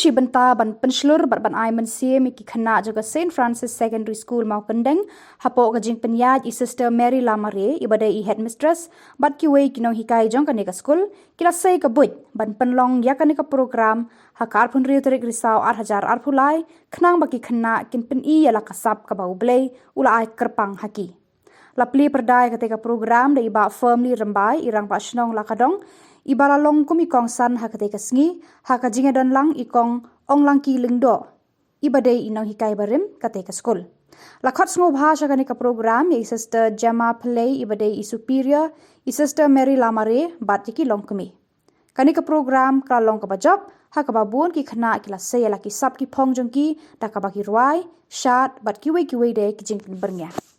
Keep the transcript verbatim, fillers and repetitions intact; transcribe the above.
Shi bynta ban pynshlur bad ban ai mynsiem ïa ki khynnah jong ka St Francis Secondary School Mawkyndeng, hapoh ka jingpyniaid i Sister Mary Lamare iba dei i Headmistress bad kiwei ki nonghikai jong kane ka skul, ki la sei ka buit ban pynlong ïa kane ka program ha ka arphew hynriew tarik Risaw ar hajar arphew lai, khnang ba ki khynnah kin pyni ïa la ka sap kaba U Blei u la ai kyrpang ha ki. La plie pyrda ïa katei ka program da i Bah Firmly Rymbai, i Rangbah Shnong Lakadong, iba la long kum i kongsan ha katei ka sngi, ha ka jingïadonlang i Kong Onglangki Lyngdoh, iba dei i nonghikai barim katei ka skul. La khot sngewbha sha kane ka program ïa i Sister Gemma Pillay iba dei i Superior, i Sister Mary Lamare bad ïa ki longkmie. Kane ka program ka la long kaba jop, ha kaba bun ki khynnah ki la sei ïa la ki sap ki phong jong ki da kaba ki rwai, shad bad kiwei kiwei de ki jingpynbyrngia.